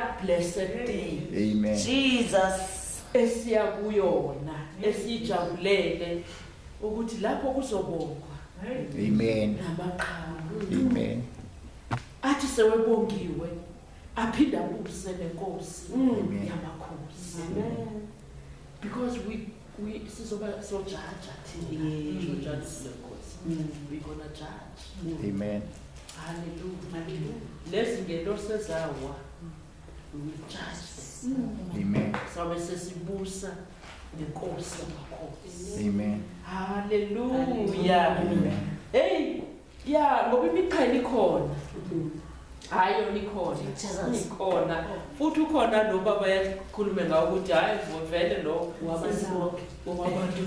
That blessed day. Amen. Jesus. Esiya kuyona, esijabulele ukuthi lapho kuzobongwa. Amen. Namaqhawe. Amen. Athi sewebongiwe aphinda abuse nenkosi yamakhosi. Amen. Because we sizoba sojaja thina. Sojaja lenkosi. We gonna judge. Amen. Hallelujah. Lezi ngelosi ezawa, we will judge them. Amen. Sabe sesibusa nenkosi yamakhosi. Amen. Hallelujah. Amen. Hey, yeah, ngoba imiqhele ikhona. Hayi yona ikhona. Ikhona. Futhi ukhona lo baba yakhulume ngawo ukuthi hayi vele lo Wabantu. Wabantu.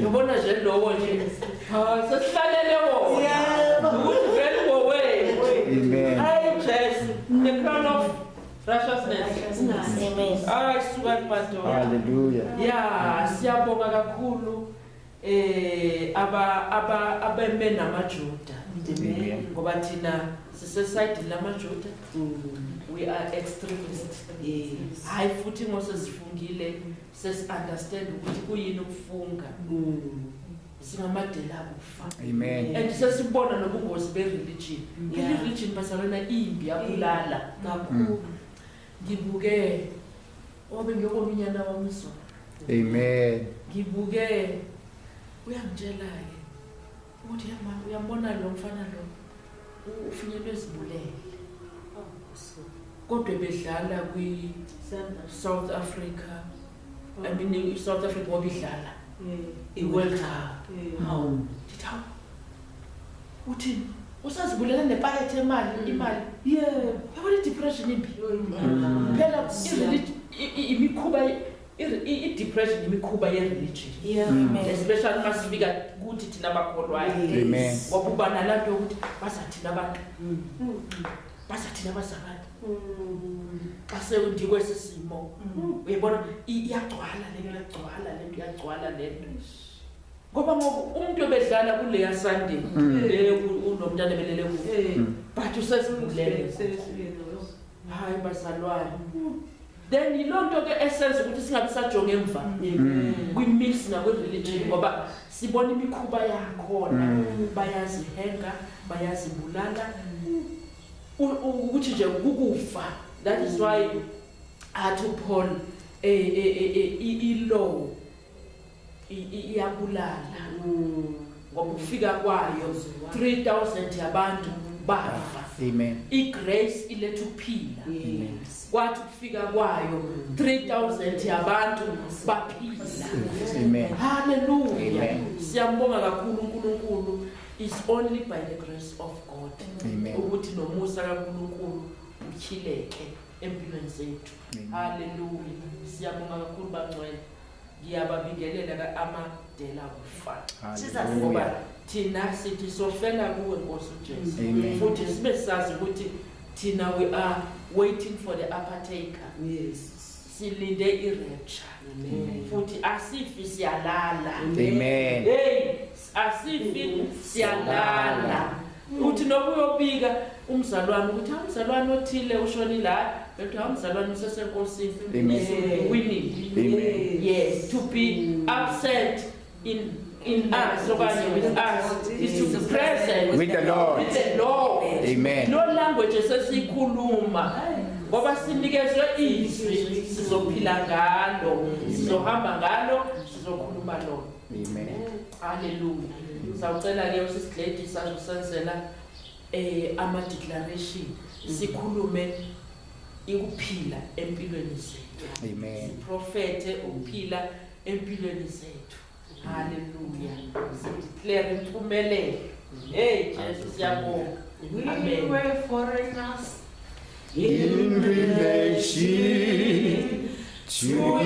Yabona nje lowo nje. Ha, sesilalele wona. Yebo. Ukuthi vele ngowethu. Amen. Hayi Jesu, the crown of righteousness. Amen. Hayi suka madoda. Hallelujah. Yeah, siyabonga kakhulu aba abeme namaJuda. Amen. Ngoba thina sisesayidini lamaJuda. We are extremists. Yes. Hayi futhi ngosesifungile sesi-understand ukuthi kuyini ukufunga. Singamadela kufa. Amen. And sesibona nobungozi be-religion. Yeah. I-religion bazalwana imbi yabulala. Kakhulu. Ngibuke obe ngiyobona unyana wami izolo. Amen. Ngibuke uyangitshela-ke ukuthi yama uyambona lo mfana lo ufinyelwe ezibulele. Kodwa bedlala kwi-South Africa. I mean i-South Africa ngoba idlala i-World Cup. Hawu. Ndithi hawu, uthini? Usazibulela nepakethe emali, imali. Yebo. Yabona i-depression imbi. Phela imikhuba i-depression imikhuba ye-religion. Yeah. Especially masifika kuthi thina abakholwayo. Amen. Ngoba uba nalaa nto yokuthi bazathina abantu. Bazathina abazalwane. Xa sewundikwesi simo, uyayibona iyagcwala le nto, iyagcwala le nto, iyagcwala le nto. Ngoba ngoku umuntu obedlala kuleya Sunday, le unomntana ebelele kuyo. But usesibulele. Hayi bazalwane. Then yiloo nto ke esenza ukuthi singabi sajonga emva kwi-mix nakwi-religion ngoba sibona imikhuba yakhona, bayazihenga, bayazibulala. Ukuthi nje kukufa. That is why athi uPaul i-law iyabulala. Ngoba ukufika kwayo 3000 yabantu bafa. Amen. I-grace iletha ukuphila. Yes. Kwathi ukufika kwayo 3000 yabantu baphila. Amen. Hallelujah. Amen. Siyambonga kakhulu uNkulunkulu. It's only by the grace of God. Amen. Ukuthi nomusa kaNkulunkulu utyhileke empilweni zethu. Amen. Hallelujah. Siyabonga kakhulu bangcwele. Ngiyababingelela ka amadela kufa. Hallelujah. Ngoba thina sithi sofela kuwe Nkosi uJesu. Amen. Futhi sibe sazi ukuthi thina we are waiting for the uppertaker. Yes. Silinde i-rapture. Amen. Futhi asifi siyalala. Amen. Hey, asifi siyalala. Uthi nobuyobika umzalwane ukuthi umzalwane othile ushonile, hayi, bethi umzalwane usesenkosini. Amen. Winning. Amen. Yes, to be absent in us, okanye with us, is to be present with the Lord. With the Lord. Amen. No language esesikhuluma ngoba sinikezwe izwi, sizophila ngalo, sizohamba ngalo, sizokhuluma lona. Amen. Hallelujah. Sawucela ke usisigedi sazosenzela ama declaration, sikhulume ukuphila empilweni zethu. Amen. Siprofete ukuphila empilweni zethu. Hallelujah. Sideclare impumelelo. Hey Jesu, siyabonga. We Amen. were foreigners in relation to